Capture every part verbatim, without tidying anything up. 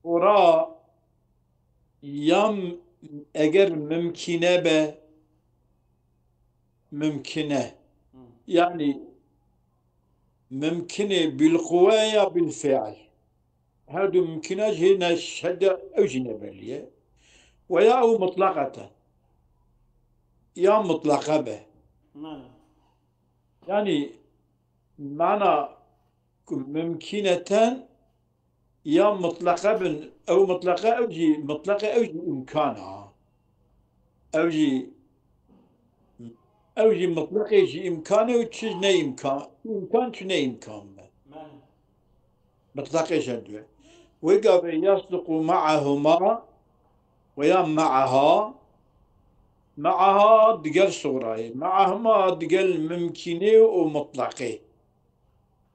Ora ya m-, eger mimkîne be, mimkîne. Hı. Yani mimkîne bil quwe ya bil fiil. Her du mimkîne jî ne şedde ew jî ne belî ye. Ve ya ew mutlaqeten. Ya mutlaqe be. Hı. Yani mana ku mimkîneten ya mutlaqe bin, ew mutlaqe ew jî, mutlaqe ew jî îmkan a. Ew jî, ew jî mutlaqê jî îmkan e û çi ne îmkan, îmkan çi ne îmkan be. Belê. Mutlaqê jî du. Wê gavê yasduqu ma'ahuma ve ya ma'aha. Ma'aha digel suxrayê. Ma'ahuma digel mimkînê û mutlaqê.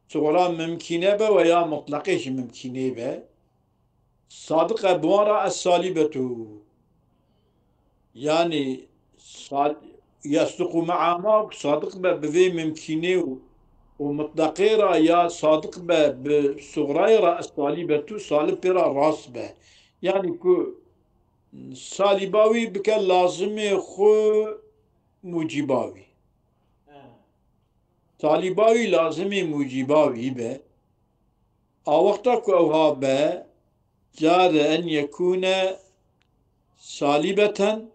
Suxra mimkîne be ve ya mutlaqê jî mimkînê be. Sadiq e bi wan re es-salibetu. Yani sal-, yasduqu me'a ma sadiq be bi vê mimkînê û, û mutlaqê re ya sadiq be bi suxrayê re es-salibetu, salib pê re rast be. Yani ku saliba wî bike lazimê xwe mucîba wî. He. Salîba wî lazimî mucîba wî be. A wexta ku ew ha be, caze en yekûne salîbeten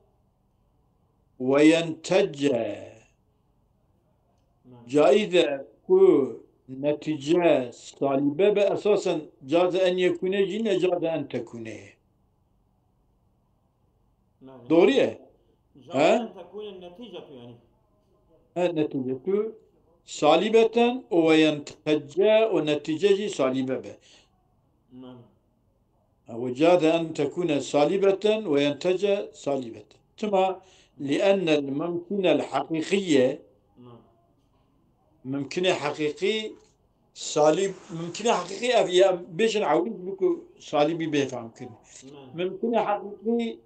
ve yentecce. Caiz e ku netîce salîbe be, esasen caze en yekûne jî ne caze en tekûne ye. Belê. Doğru ye. He? Caze en tekûne neticetu yani. He, neticetu salîbeten û ve yentecce û netice jî salîbe be. Belê. Ew caze en tekûne salîbeten ve yentecce salîbeten. Çima? Li'ennel mumkinel haqiqiye. Belê. Mimkinê heqîqî salîb, mimkinê heqîqî ev ya bêjin ewil bû ku salîbî bê fehm kirin. Belê. Mimkinê heqîqî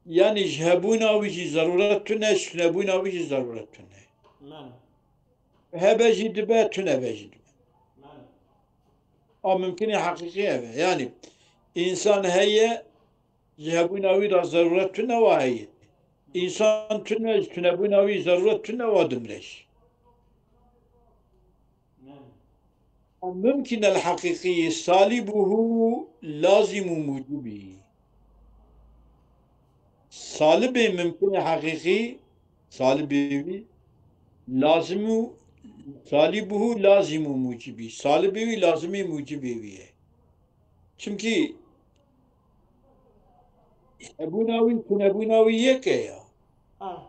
yani ji hebûna wî jî zerûret tune, ji tunebûna wî jî zerûret tune. Belê. Hebe jî dibe, tunebe jî dibe. Belê. A mimkinê heqîqî ev e. Yani însan heye, ji hebûna wî re zerûret tune wa heye. Însan tune, ji tunebûna wî zerûret tune wa dimre jî. Mumkin el heqîqî salîbuhu lazîm û mucibî. Salibê mumkinê heqîqî, salibê wî lazim û, salîbuhu lazîm û mucibî. Salibê wî lazimî mucibê wî ye. Çimkî hebûna wî, tunebûna wî yek e ya. Ha.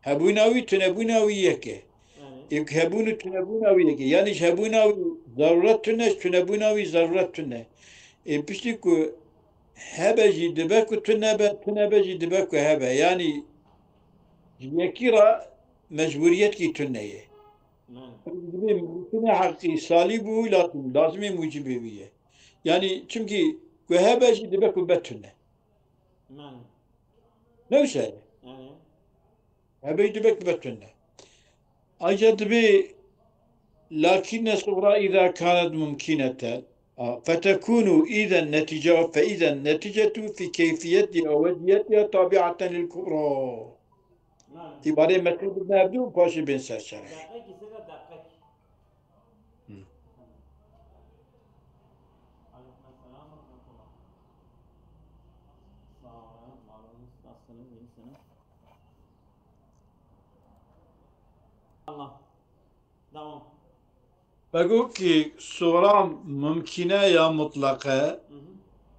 Hebûna wî, tunebûna wî yek e. Yani. Ê, hebûn û tunebûna wî yek e. Yani ji hebûna wî zerûret tune, ji tunebûna wî zerûret tune. Ê, piştî ku hebe jî dibe ku tune be, tune be jî dibe ku hebe. Yani ji yekî re mecbûriyetkî tune ye. Belê. Dibê mumkinê heqî salîb û lazim, lazimê mucibê wî ye. Yani çimkî ku hebe jî dibe ku be tune. Belê. Ne wisa ye? Belê. Hebe jî dibe ku be tune. Ayrıca dibê lakinne suğra îza kanet mumkineten, a, fetekunu îzen netice, fe îzen neticetu fi keyfiyetiha ve cihetiha tabiaten lil kubra. Belê. Îbarê metnê bidin hevdû û paşê bên ser çavê. Deqekî, sêve deqekî. Hı. Aleyküm selam ve rahmetullah. Sağ olun, var olun. Nasılsınız, iyisiniz? Allah. Devam. Vego ki suxra mumkîne ya mutlaqe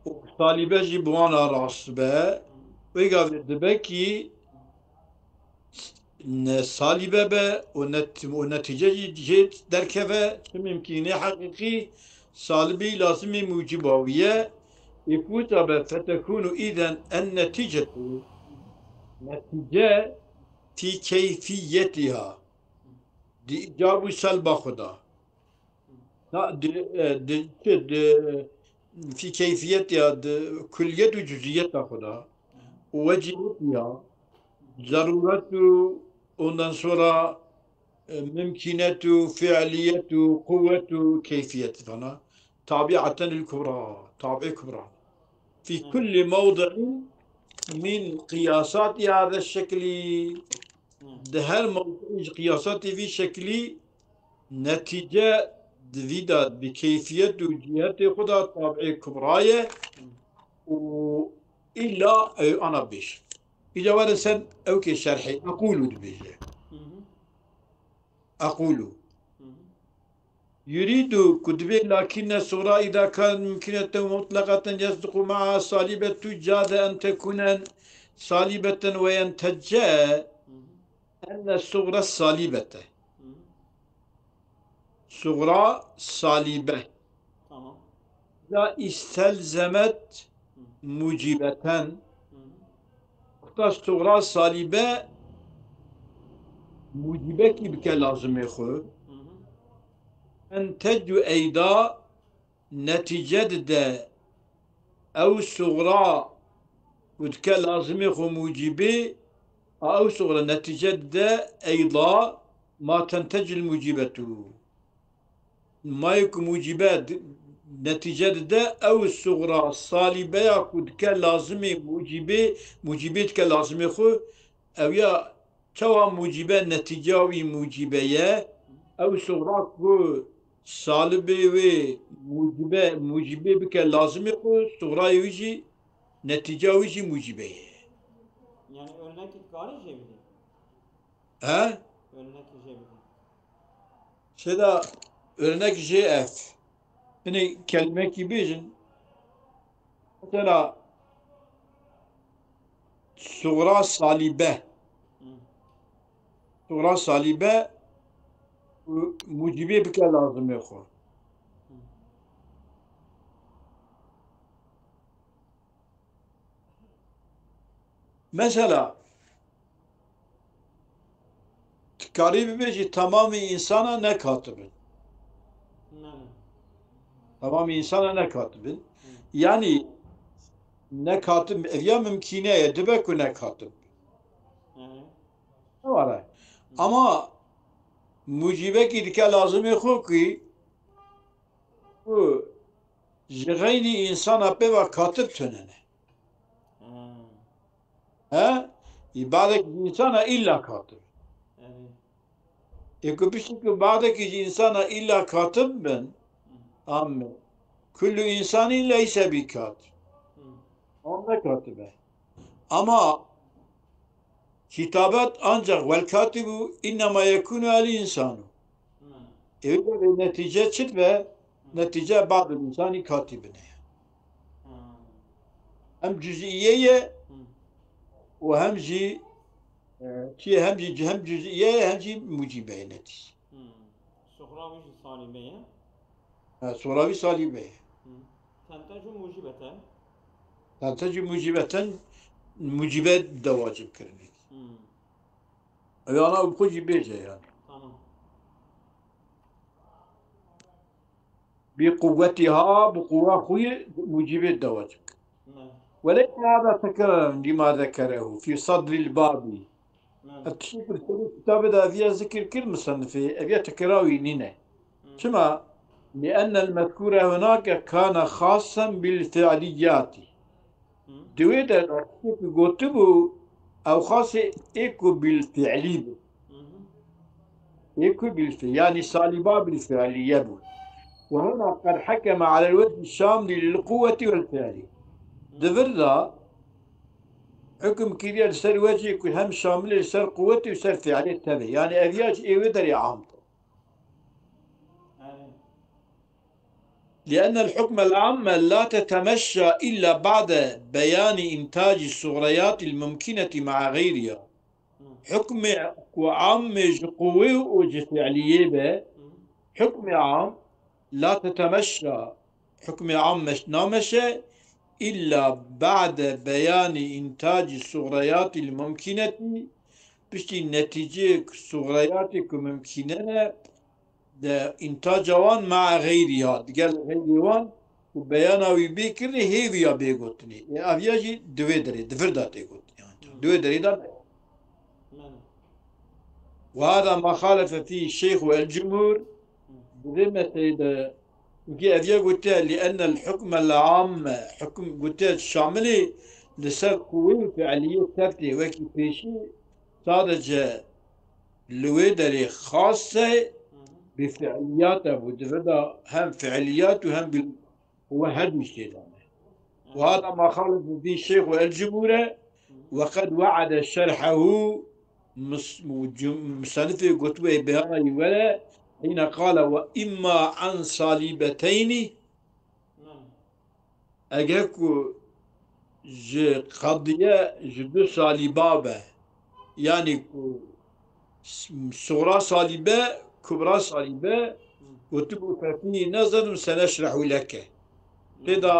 û salîbe jî bi wan re rast be, wê gavê dibe ki ne salîbe be û net-, û netîce jî jê derkeve, çi mumkînê heqîqî salibî lazimî muciba wî ye. Ê ku wisa be fetekûnu îden en neticetu, netîce fî keyfiyetiha. Di îcab û selba xwe de. Na, di, e, di, çi, di, fî keyfiyet ya, di kulliyet û cüziyeta xwe de. Û wecihiyet ya, zerûret û ondan sonra, e, mimkînet û fiiliyet û quwwet û keyfiyet falan. tabi'eten lil kubra, tabi'ê kubra. Fi kulli mewdi'in min qiyasati hada şekli. Di her mewdi'î ji qiyasatê vî şeklî netîce di vî de bi keyfiyet û cihetê xwe de tabi'ê kubra ye û îlla ew ana bêj. Îca were ser ewkê şerhê. Ekûlû dibêje. Ekûlû. Yurîdu ku dibê lakîne sugra îda kan mumkînete mutleqeten yesdiqu ma'a salibetu cade en tekûnen salibeten ve yentecce enne sugra salibete. Sugra salibe. Tamam. Da istelzemet mucibeten. Wexta sugra salibe mucibekî bike lazimê xwe. Entecu eyda netîce dide ew sugra ku dike lazimê xwe mucibê, a ew sugra netîce dide eyda ma tentecil mucibetu. Mayê ku mucîbe di-, netîce dide, ew sugra salîbe ya ku dike lazimê mucîbê, mucîbê dike lazimê xwe, ew ya çawa mucîbe netîceya wî mucîbe ye, ew sugra ku salibê wê mucîbe, mucîbê bike lazimê xwe, sugrayê wî jî, netîceya wî jî mucîbe ye. Yani örnek dikarî jê bidî? He? Örnek jê bidî. Şeda örnek jê ev. Hinê kelimekî bêjin. Mesela sugra salîbe. Hı. Sugra salîbe û mucîbê bike lazimê xwe. Hı. Mesela, dikarî bibêjî temamî însana ne katib in. Belê. Temamî însana ne katib in. Hı. Yanî ne katib, ev ya mimkîne ye, dibe ku ne katib. Hı. Ne were. Hı. Ama mucîbekî dike lazimê xwe ku, ku ji xeynî însana pê ve katib tune ne. Hmm. He? Î badek ji însana îlla katib. Evet. Ê ku piştî ku badekî ji însana îlla katib bin, Hmm. amme. Kullu insanî leyse bi katib. Hmm. Wan ne katib e. Ama kitabet ancak vel katibu innema yekunu el insanu. Hmm. Ew de netîce çi dibe? Hmm. Netîce badul insanî katibine. Hmm. Hem cüz'iye ye Hmm. û hem jî, e, çi ye, hem jî, hem cüz'iye ye, hem jî mucibe ye netîce. Hmm. Suxra wî jî salîbe ye. Ha, suxra wî salîbe ye. Hmm. Tentecû mucibeten. Tentecû mucibeten, mucibe de wacib kirinê. Hmm. Ew ana bi xwe jî bêje yani. Tamam. Bi quwwetiha, bi quwwa xwe yê mucibê de wacib kir. Ne. Weleysa hada tekrar lima zekerehu fi sadril babi. Ne. Ev tiştê ku li serê kitabê de ev ya zikir kir musennifê, ev ya tekrar wî nîne. Hı. Çima? Li'ennel mezkure hunake kane xasen bil fi'liyati. Hı. Di wê de tiştê ku gotibû, ew xasê ê ku bil fi'lî bû. Hı hı. Ê ku bil fi'l, yanî salîba bil fi'liye bû. Ve huna qed hekeme alel wecî şamlî lil quwwetî vel fi'lî. Hı. Di vir de hukm kiriye li ser wecî ku hem şamil e li ser quwwetê û ser fi'lê tevê. Yanî ev ya ji ê wê derê am bû. Hı. لأن الحكم العام لا تتمشى إلا بعد بيان إنتاج الصغريات الممكنة مع غيرها. Hukmê ku amê ji quwê û ji fi'liyê be, hukmê am la tetemeşa, hukmê am meş-, nameşe, illa ba'de beyanî intacî suxreyatî mumkînetî, piştî netîceyê suxreyatê ku mumkîne ne, de întaca wan ma'a xeyrîha, digel xeyrê wan û beyana wî bê kirinê hê wî ya bê gotinê. Ê, ev ya jî di wê derê, di vir de tê gotinê ancak. Di wê derê de ne. Belê. Ve hada ma xalefe fî şeyx ve el cumhur, di vê meselê de Wekî ev yê gotiye, لأن الحكم العام, hukm gotiye şamilî li ser quwê û fiiliyê şertê, wekî pêşî sadece li wê derê xas e, bi fiiliyat e bû, di vir de hem fiiliyat û hem bi quwe her du tê de ne. وهذا ما خالف فيه شيخ الجمهور، وقد وعد شرحه مص-، مج-، مصنفê gotiye beyana wî were, حين قال: وإما عن صليبتين. Eger ku ji qediye ji du salîba be, yanî ku s-, sugra salîbe, kubra salîbe, gotibû: ففيه نظر سنشرح لك. Tê de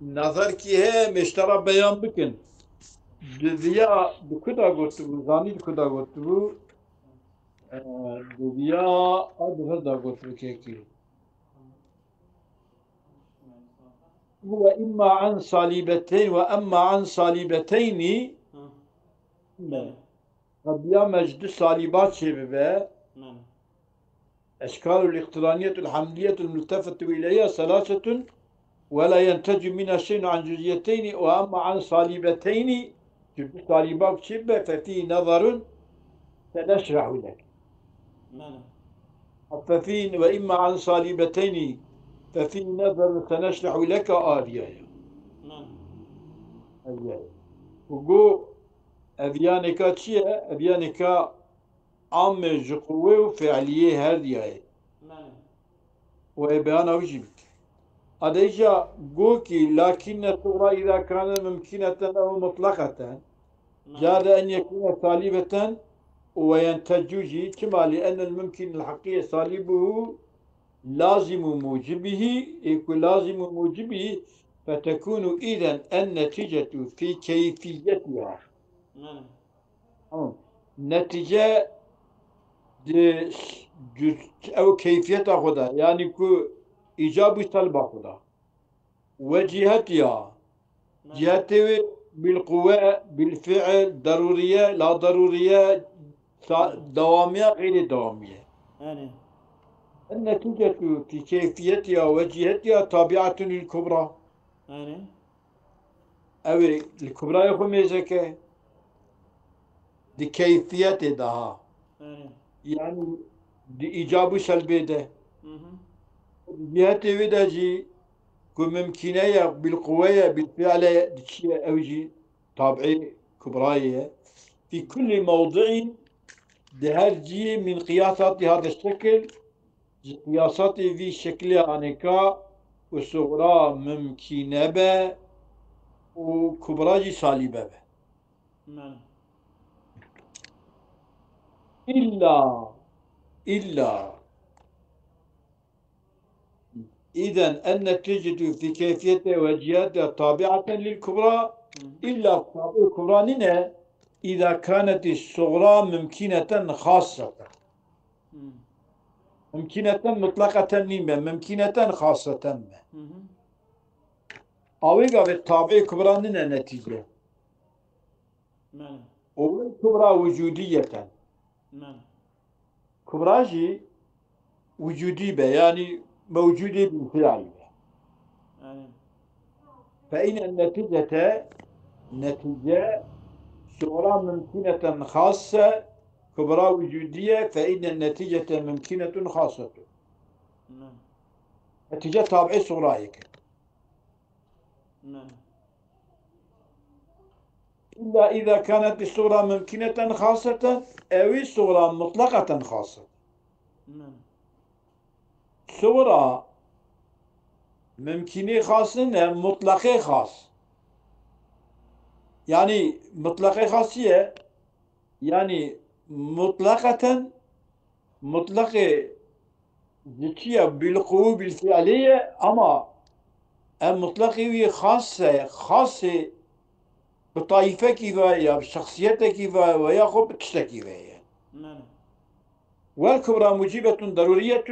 nazerkî heye, em ê ji te re beyan bikin. Di viya, di ku de gotibû, zanî di ku de gotibû? Ee, di viya, a di vir de gotibû kekî. وإما عن صليبتين، وأما عن صليبتين. Hı. Qediya me ji du salîba çêbibe. Hı. أشكال الاقترانية الحملية الملتفت إليها ثلاثة ولا ينتج منها شيء عن جزئيتين، وأما عن صليبتين، ji du salîba çêbibe, ففيه نظر سنشرح لك. Hı. ففيه، وإما عن صليبتين، ففيه نظر سنشرح لك, a viya ye. Hı. Ev viya ye. Û go, ev yanêka çi ye? Ev yanêka amê ji quwê û fiiliyê her diyayê. Hı. Û ê beyana wî jî bike. Adeyca go kî, لكن الصغرى إذا كانت ممكنة أو مطلقة جاز أن يكون سالبة وينتج jî, çima? لأن الممكن الحقيقي سالبه لازم موجبه، ê ku لازم موجبه، فتكون إذن النتيجة في كيفيتها. Hı. Tamam. Netîce di cüz-, ew keyfiyeta xwe de, yanî ku îcab û selba xwe de. Wecîhetiya. Hı. Cihetê wê bilquwe, bilfiil, derûriye, la derûriye, sa-, Hı. dewamiye, xeyrê dewamiye. Hı. النتيجة في كيفيتها وجهتها تابعة للكبرى. Hı. Ew ê li kubrayê xwe mêzeke, di keyfiyetê de ha. Hı. Yanî di îcab û selbê de. Hı hı. Di cihetê wê de jî ku mimkîne ye, bilquwe ye, bilfiile ye, diçiye, ew jî tabî kubrayê ye. في كل موضع, di her cihê, من قياسات هذا الشكل, ji qiyasatê vî şeklê anêka ku sugra mimkîne be û kubra jî salîbe be. Hı. إلا، إلا إذن النتيجة في كيفيتها وجهتها تابعة للكبرى، Hı. إلا tabî kubra nîne, إذا كانت الصغرى ممكنة خاصة. Hı. Mimkîneten mutlaqeten nîn be, mimkîneten xaseten be. Hı hı. Awê gavê tabî kubra nîne netîce. Hı. Û wê kubra wicûdiyeten. Hı. Kubra jî wicûdî be, yanî mewcûdê bilfiil be. Hı. فإن النتيجة netîce sugra mimkîneten xasse, kubra wicûdî ye, فإن النتيجة ممكنة خاصة. Hı. Netîce tabî sugrayê kir. Hı. إلا إذا كانت الصغرى ممكنة خاصة, ewî sugra mutlaqeten xas e. Hı. Sugra mimkînê xas nîne, mutlaqê xas. Yanî mutlaqê xas çi ye? Yanî mutlaqeten, mutlaqê ji çi ye? Bilquwû bilfiilê ye, ama ev mutlaqê wî xas e, xasê bi tayîfekî ve ya bi şexsiyetekî ve ve ya xwe bi tiştekî ve ye. Hı. والكبرى موجبة ضرورية.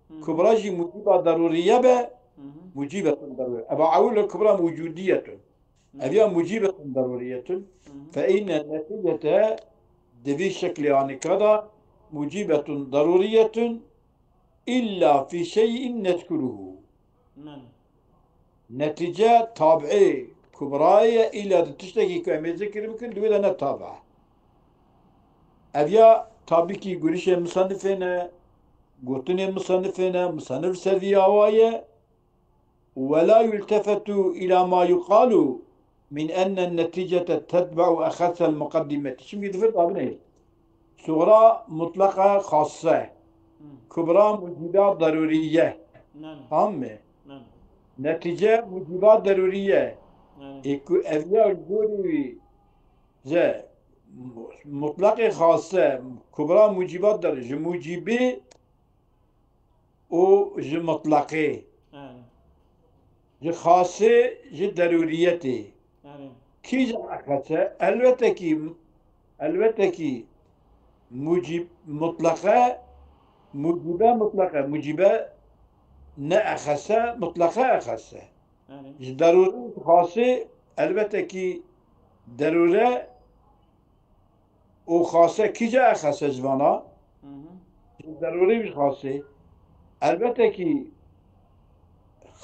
Hı. Kubra jî mucîba derûriye be, Hı hı. Mucîbetun derûriye. Eva ewil kubra mewcûdiyetun. Hı. Ev ya mucîbetun derûriyetun. Hı hı. Fe inne netîcete di vî şeklê anîka da mucîbetun derûriyetun. illa fî şey'in nezkuruhu. Netîce tab'ê kubrayê ye, îlla di tiştekî ku em ê zikir bikin, di wê de ne tab' e. Ev ya tabîkî gurişê misanifê ne, gotinê misanifê ne, misanif ser vî awa ye. Wela yultefetu ila ma yuqalu min enne netîcete tetbe'u exesel muqeddimetî. Şimdi di vir dabine. Sugra mutlaqa xasse. Kubra muciba daruriye. Tamam mı? Netice muciba daruriye. Ê ku ev ya gorî ze mutlaqê xasse, kubra muciba daruriye. Ji mucibi û ji mutlaqê. Ji xasê, ji derûriyetê. Kîja exese? Elbette ki, elbette ki mucib, mutlaqe, mucibe mutlaqe, mucibe ne exese, mutlaqe exese. Ji derûre, ji xasê, elbette ki derûre û xase kîja exese ji vana? Ji derûrî û ji xasê. Elbette ki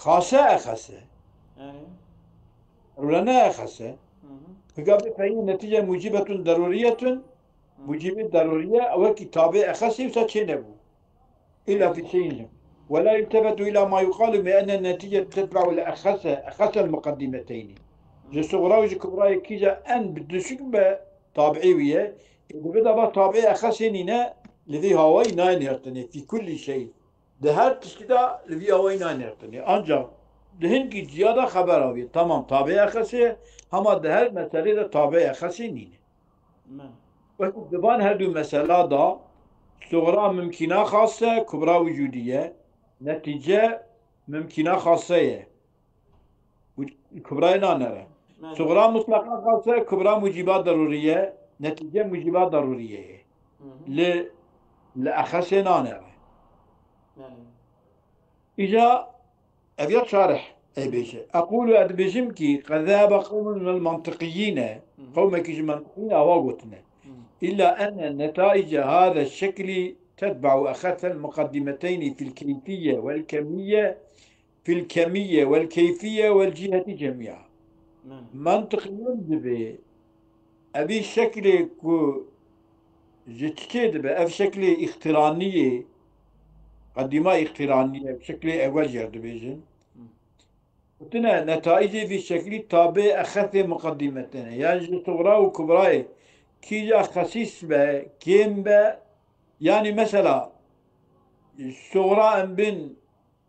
xase exese. Derûre ne exese. Higa bê peyî netîce mucibetun derûriyetun, mucibê derûriye, ew ki tabê exesî wisa çê nebû. Îlla fî şey'in. Wela yultefetu îla ma yuqalu bi enne netîce tetbe'u el exese, exesel muqeddimeteyni. Ji sugra û ji kubrayê kîja en bi düşük be tabî wî ye. Ê di vê de ba tabî exesê nîne, li vî hawayî nayê nêrtinê. Fî kullî şey. Di her tiştî de li vî hawayî nayê nêrtinê. Ancak di hinkî ciya de xeber avê. Tamam tabî exesê, hema di her meselê de tabî exesê nîne. Wekî di van her du mesela da, sugra mumkîna xase, kubra wicudî ye, netîce mumkîna xase ye. Wi-, kubrayê nanere. Sugra mutlaqa xase, kubra muciba derûrî ye, netîce muciba derûrî ye. Li, li exesê nanere. Îca ev ya şarih ê bêje. Ekûlu, ez dibêjim ki, qed zehebe qewmun minel mantiqiyîne, qewmekî ji mantiqiyîn awa gotine. Îlla enne netaice hâze şeklî tetbe'u exesel muqeddimeteyni fil keyfiyye vel kemiyye, fil kemiyye vel keyfiyye vel ciheti cemîa. Mantiqiyîn dibê Evî şeklê ku ji çi çê dibe? Ev şeklê îxtiraniyê, qedîma îxtiraniyê, şeklê ewel jê dibêjin. Gotine, netayicê vî şeklî tabê exesê muqedîmetê ne. Yani ji sugra û kubrayê kîja xesîs be, kêm be, yani mesela sugra em bin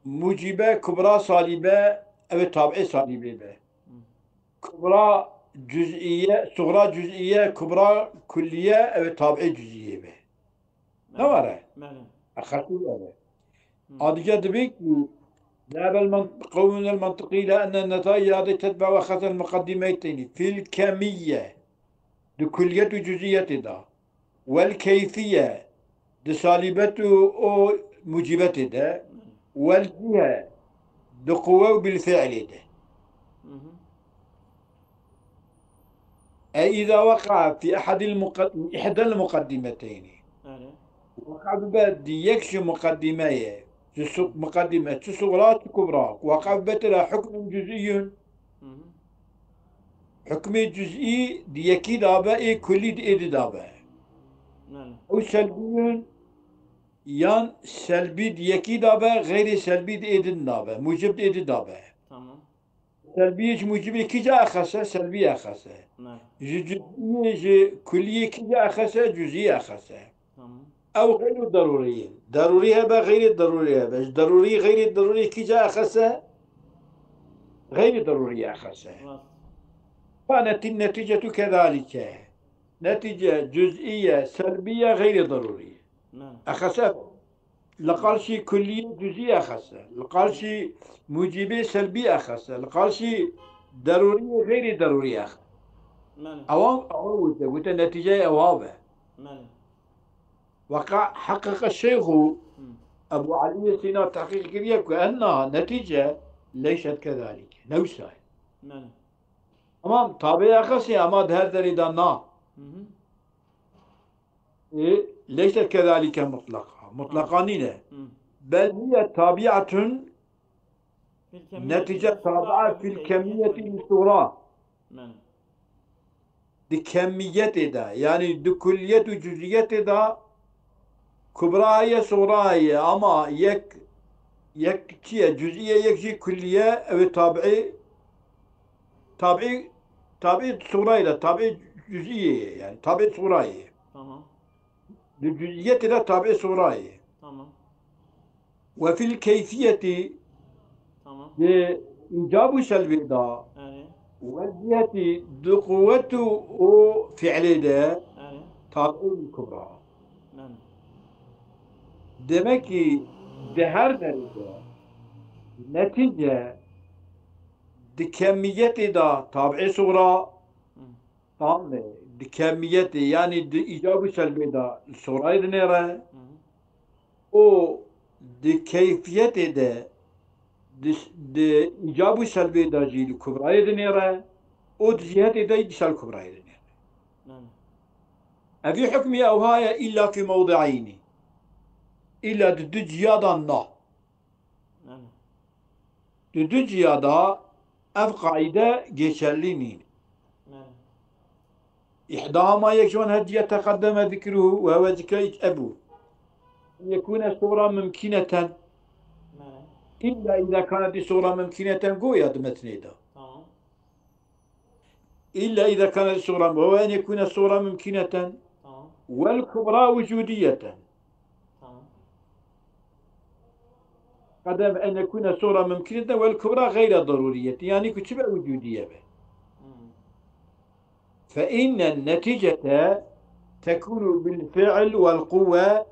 mucibe, kubra salîbe, ew ê tabê salîbê be. Kubra cüz'iye, sugra cüz'iye, kubra kulliye, ew ê tab'ê cüz'iye be. Ne var e? Belê. Exesî ev e. Adice dibê ku, zehebel man-, qewmûnel mantiqî ila enne netaice hâdî tetbe'u exesel muqeddimeteyni fil kemiyye. Di kulliyet û cüz'iyetê de. Wel keyfiye, di salîbet û o mucîbetê de, wel cihe, di quwe û bil fiilê de. E îza weqa fî ehedil muqed-, ihdel muqeddimeteyni. Weqa bibe di yek ji muqeddimeyê, ji su-, muqeddime, çi sugra, çi kubra. Weqa bibe tira hukmun cüz'iyun. Hukmê cüz'î di yekî dabe, ê kullî di ê di dabe. Ew selbî in, yan selbî di yekî dabe, xeyrê selbî di ê din dabe. Mucib di ê di dabe. Selbî ji mucibê kî ca exese? Selbî exese. Ji cüz'iyê, ji kulliyê kî ca exese? Cüz'î exese. Ew xeyr û derûrî ye. Derûrî hebe, xeyrê derûrî hebe. Ji derûrî, xeyrê derûrî kî ca exese? Xeyrê derûrî exese. Fa netî-, netîcetu kezalîke. Netîce cüz'î ye, selbî ye, xeyrê derûrî ye. Exese li qarşî kullî cüz'î exese. Li qarşî mucîbê selbî exese. Li qarşî derûrî xeyrê derûrî exese. Ewa, ewa wite, wite netîceyê ewa be. Weqa heqiqe Şeyxû Ebu Elî Sîna tehqîq kiriye ku enna netîce leyset kezalîke. Ne wisa ye. Tamam, tabê exesê ama di her derê de na. Ê, leyset kezalîke mutlaqa. Mutlaqa nîne. بل هي تابعة في الكمية نتيجة للصغرى تابعة وفي في الكمية الكيفية للصغرى. من. Di kemiyetê de, yanî di kulliyet û cuziyetê de kubra heye, sugra heye, ama yek, yek çi ye? Cuzî ye, yek jî kullî ye, ew ê tabiî, tabiî, tabiî sugrayê de, tabiî cuzî ye, yanî tabiî sugrayê ye. Tamam. Di cuziyetê de tabiî sugrayê ye. Tamam. Ve fil keyfiyetî Tamam. Di îcab û selbê de Erê. Ve ciheti di quwet û, û fiilê de Erê. Tabiî kubra. Erê. Demek ki di her derê de netîce di kemiyetê de tabiî sugra Hı. Tamam mı? Di kemiyetê, yanî di îcab û selbê de li sorayê dinêre. Hı hı. Û di keyfiyetê de, di, di îcab û selbê de jî li kubrayê dinêre. Û di cihetê de jî dîsa li kubrayê dinêre. Hı. Evî hukmî ewha ye îlla fî mewdi'eynî. Îlla di du ciya de na. Hı. Di du ciya de ev qaîde geçerlî nîn. Belê. Îhdahuma yek ji wan her ciya teqeddeme zikruhu ve huve zikra îc ebû. Yekûne sugra mumkîneten. Belê. Îlla îza kanetî sugra mumkîneten goya di metnê de. Tamam. Îlla îza kanetî sugra, ve huve en yekûne sugra mumkîneten. Tamam. Vel kubra wucudiyeten. Tamam. Qedem en yekûne sugra mumkîneten vel kubra gayre daruriyet. Yanî ku çi be wucudiye be. Hmm. Fe inne neticete tekunu bil fi'l vel quwwe.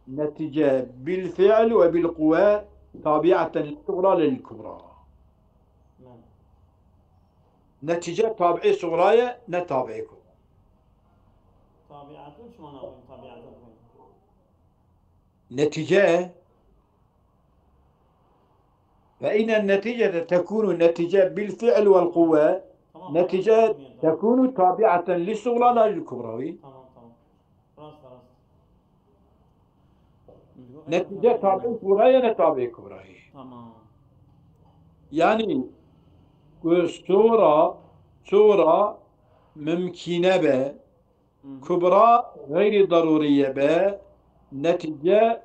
Netice bil fi'l ve bil quwwe tabi'eten lil sugra lil kubra. Hmm. Netice tabi'ê sugra ye, ne tabi'ê kubra. Tabi'etun çima nabin tabi'etun? Netice. Fe inen neticete tekunu netice bil fi'l vel quwwe. Tamam, netice tamam, tamam. Tekunu tabi'eten lis sugra la lil kubra. Tamam, tamam. Rast, rast. Netice tabi'ê sugra ye, ne tabi'ê kubra ye. Tamam. Yanî ku sugra, sugra mumkîne be, Hı hı. Kubra xeyrî darûrî ye be, netice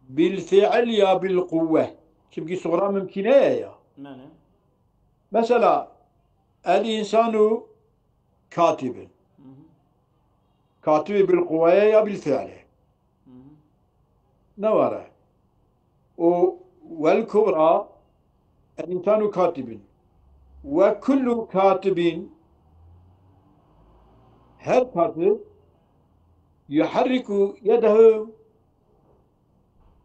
bil fi'l ya bil quwwe. Çimkî sugra mumkîne ye ya. Belê. Mesela, el însanu katibin. Hı hı. Katibî bil quwwe ye ya bil fi'l e. Hı hı. Ne were. Û vel kubra, el însanu katibin. Ve kullu katibin, her katib, yuharriku yedehu,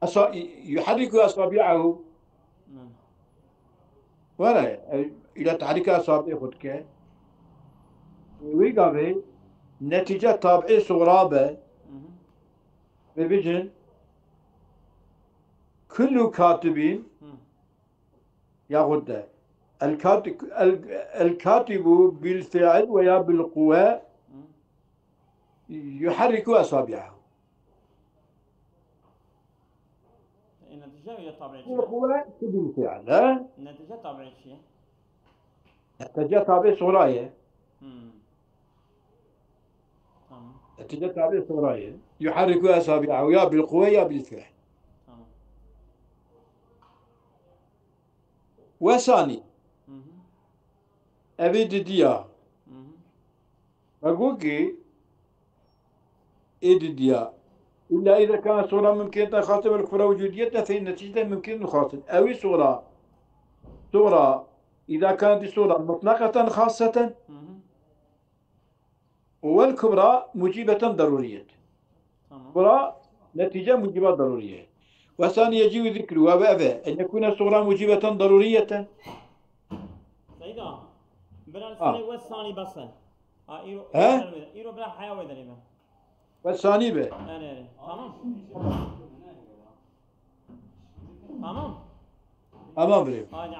esa-, yuharriku esabi'ahu. Hı. Were, e, îla tehrîka esabi'ê xwe dike. Wî gavê netîce tabi'ê sugra be. Hı hı. Vê bêjin, kullu katibîn, Hı. Yaxud de, el kati-, el, el katibu bil fi'l ve ya bil quwwe Hı. Yuharriku esabi'ahu. E, netice ya tabi'ê çi? Bil quwwe, bil fi'l, he? Netice tabi'ê çi ye? Netice tabi'ê sugra ye. Hmm. Tamam. Netice tabi'ê sugra ye. Yuharriku esabi'ahu ya bil quwwe ya bil fi'l. Tamam. Ve sani. Hı hı. Evê didiya. Hı hı. Ve got ki, ê didiya. Îlla îza kana sugra mumkîneten xasen vel kubra wucudiyeten fe inne neticete mumkînetun xasen. Ewî sugra, sugra, îza kanetî sugra mutlaqeten xaseten. Hı hı. Vel kubra mucibeten daruriyet. Tamam. Kubra netice muciba daruriye. Ve sani yecibu zikru ve eve. En yekune sugra mucibeten daruriyeten. Seyda, bira Ha. sene ve sani besen. Ha, îro, He? îro bira heya ve derime. Ve sani be. Yani, yani. Tamam. Tamam. Tamam birê. Haydi.